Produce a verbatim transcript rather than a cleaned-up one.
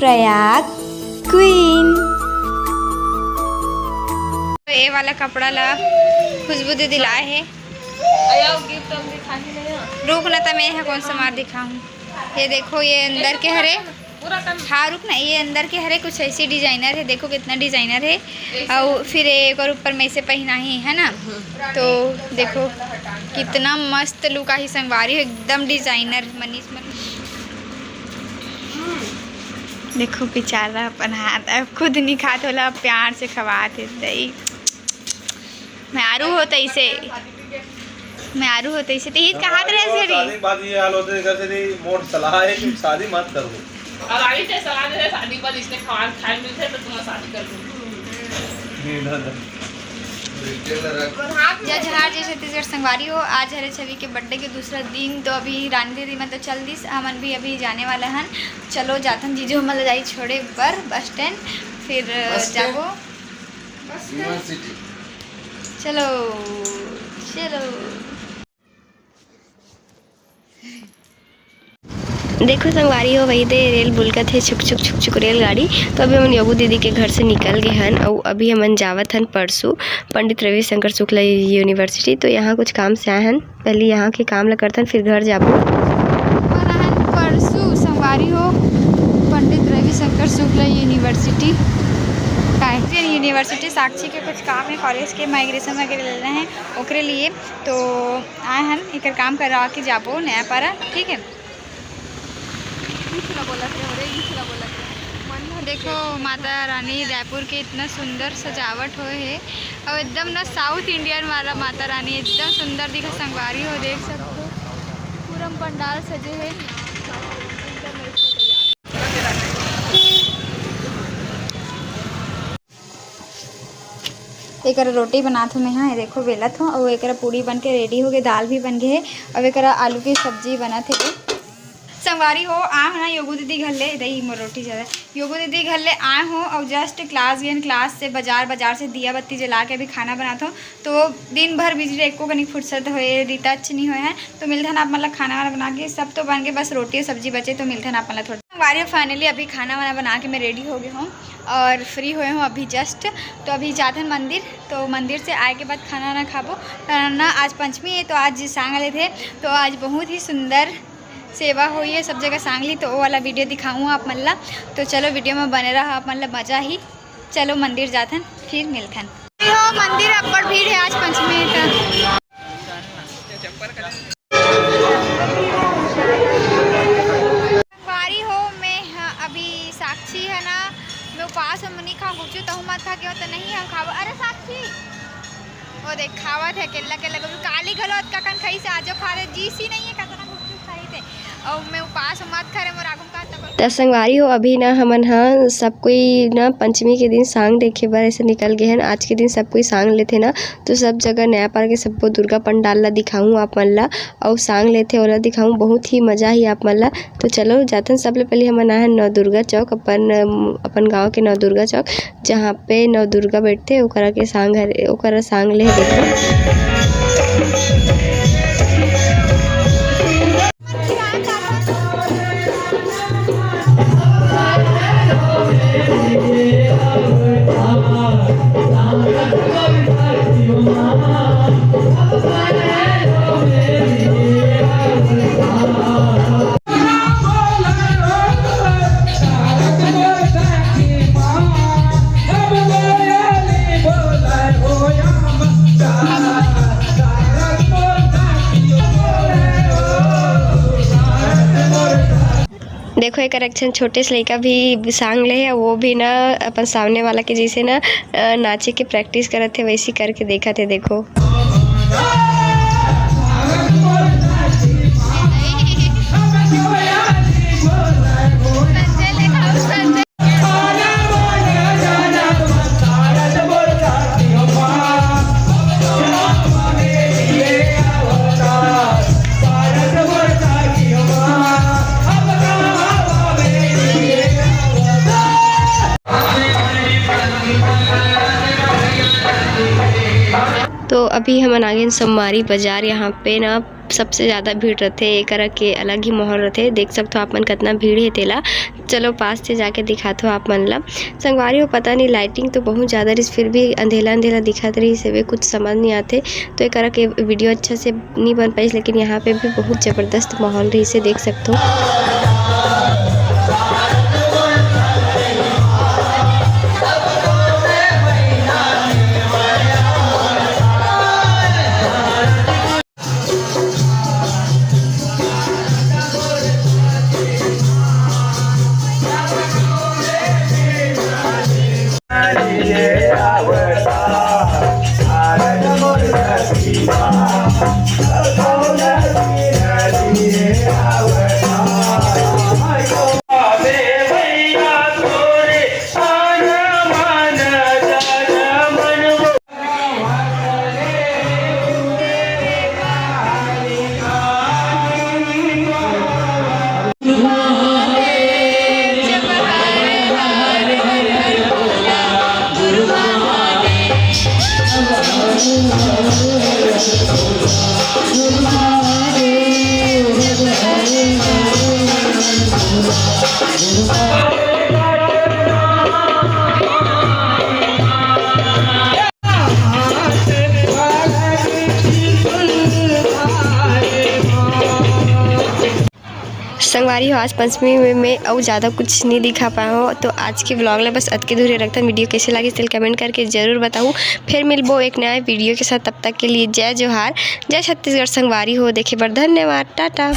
Prayag queen. तो ये वाला कपड़ा ला खुशबू दीदी लाए हे। अरे, आओ, गिफ्ट हम दिखा ही नहीं है। रुक ना, त मैं यहाँ कौन सा मार दिखाऊँ। ये देखो, ये अंदर के हरे। पूरा कन- हाँ, रुक ना, ये अंदर के हरे कुछ ऐसी डिजाइनर है। देखो कितना डिजाइनर है। और फिर एक और ऊपर में से पहना ही है ना, तो देखो कितना मस्त लुक आही संगवारी हो, एकदम डिजाइनर मनीष मन। देखो बेचारा अपन हाथ अब खुद नहीं खात होला, प्यार से खवात हे दई। मैं आरू हो तैसे, मैं आरू हो तैसे, ते ही कहात रहे से शादी के बाद ये हाल होथे, एकर से मोर सलाह है कि शादी मत करो। और अभी से सलाह दे रहे, शादी के बाद इसने खान खाए मिलते तो तुम्हारा शादी कर दूँ। नहीं, ना, ना। जय जोहार, जय छत्तीसगढ़ संगवारी हो। आज हरे छवि के बर्थडे के दूसरा दिन, तो अभी रानी दीदी मन तो चल दिस, हमन भी अभी जाने वाला हन। चलो जाथन, जीजू हमन ला जाई छोड़े बर बस स्टैंड, फिर बस स्टैंड? जाबो यूनिवर्सिटी। चलो, चलो। देखो संगवारी हो, वही दे रेल बुलकत हे, छुक छुक छुक छुक रेलगाड़ी। तो अभी हमन योगू दीदी के घर से निकल गए हन, अउ अभी हमन जावत हन परसू पंडित रविशंकर शुक्ला यूनिवर्सिटी। तो यहाँ कुछ काम से आए हन, पहले यहाँ के काम ला करथन, फिर घर जाबो। हमन आए हन परसू संगवारी हो पंडित रविशंकर शुक्ला यूनिवर्सिटी, काय यूनिवर्सिटी साक्षी के कुछ काम है, कॉलेज के माइग्रेशन वगैरह लेना है, ओकरे लिए। तो आए हन एकर काम करा के जाबो नयापारा, ठीक है। देखो माता रानी रायपुर के इतना सुंदर सजावट होए हे, और एकदम ना साउथ इंडियन वाला माता रानी एकदम सुंदर दिखा संगवारी हो, देख सकते हो पूरा पंडाल सजे हे। एकरा रोटी बनात हूँ मैं, हाँ, ये देखो बेलत हूँ, और एकरा पूड़ी बन के रेडी हो गए, दाल भी बन गए है, और एकरा आलू की सब्जी बनत है। संगवारी हो, आए हो ना योगू दीदी घर ले, दही मोर रोटी ज्यादा, योगू दीदी घर ले आए हो और जस्ट क्लास गए, क्लास से बाजार, बाजार से दिया बत्ती जला के अभी खाना बनात हो। तो दिन भर बिजी रहे, एको कनी फुर्सत होए, रितच नहीं होए है। तो मिलथन आप मन ला खाना वाना बना के, सब तो बन के बस रोटी और सब्जी बचे, तो मिलथन आप मन ला थोड़ा। संगवारी हो, finally अभी खाना वाना बना के मैं रेडी हो गई हूँ और फ्री हुए हूँ अभी जस्ट। तो अभी जाथन मंदिर, तो मंदिर से आए के बाद खाना वाना खाबो। कारण ना आज पंचमी है, तो आज सांग लेथे, तो आज बहुत ही सुंदर सेवा होई है सब जगह सांग ली, तो वो वाला वीडियो दिखाऊँ आप मन ला। तो चलो वीडियो में बने रहा, आप मन ला मजा ही। चलो मंदिर जाथन, फिर मिलथन। हो मंदिर अब्बड़ भीड़ है आज पंचमी है तो। संगवारी हो, मैं ह-, अभी साक्षी है ना, मैं उपास हूँ, नहीं खाऊँ गुपचुप, तहूँ मत खा के हो तो नहीं हम खाबो। अरे साक्षी, वो देख खावत है केला, केला गुपचुप, काली घलो अतका कन खाई से आजो खा दे, जीसी नहीं है कतना गुपचुप खाई थे। और मैं उपास हूँ, मत खा रे मोर आगू में का तको। त संगवारी हो, अभी ना हमन ह सब कोई ना पंचमी के दिन सांग देखे बर ऐसे निकल गए हन। आज के दिन सब कोई सांग लेथे ना, तो सब जगह नयापारा के सब्बो दुर्गा पंडाल ला दिखाऊँ आप मन ला, अउ सांग लेथे ओला दिखाऊँ, बहुत ही मजा ही आप मन ला। तो चलो जाथन, सबले पहले हमन आए हन नवदुर्गा चौक, अपन, अपन गांव के नवदुर्गा चौक, जहाँ पे नवदुर्गा बैठथे, ओकरा के सांग हरे, ओकरा सांग ले देखो। देखो, एकर एक झन छोटे से लइका भी सांग ले हे, वो भी ना अपन सामने वाला के जैसे ना, अ, नाचे के प्रैक्टिस करत हे, वैसे करके देखत हे। देखो। तो अभी हमन आगे सोमवारी बाजार। यहाँ पे ना सबसे ज़्यादा भीड़ रथे, एकरा के अलग ही माहौल रथे। देख सकथो आप मन कितना भीड़ हे तेला। चलो पास से जाके दिखाथो आप मन ला। संगवारी हो, पता नहीं, लाइटिंग तो बहुत ज़्यादा रहिस, फिर भी अंधेला अंधेला दिखत रहिस हवे, कुछ समझ नहीं आथे। तो एकरा के वीडियो अच्छा से नहीं बन पाइस, लेकिन यहाँ पे भी बहुत ज़बरदस्त माहौल रहिस हे, देख सकथो। संगवारी हो, आज पंचमी में मैं अउ ज़्यादा कुछ नहीं दिखा पाए हूँ, तो आज के ब्लॉग ला बस अतके दूर रखथन। वीडियो कैसे लागिस तेला कमेंट करके जरूर बताहू। फिर मिलबो एक नया वीडियो के साथ, तब तक के लिए जय जोहार, जय छत्तीसगढ़। संगवारी हो, देखे बर धन्यवाद, टाटा।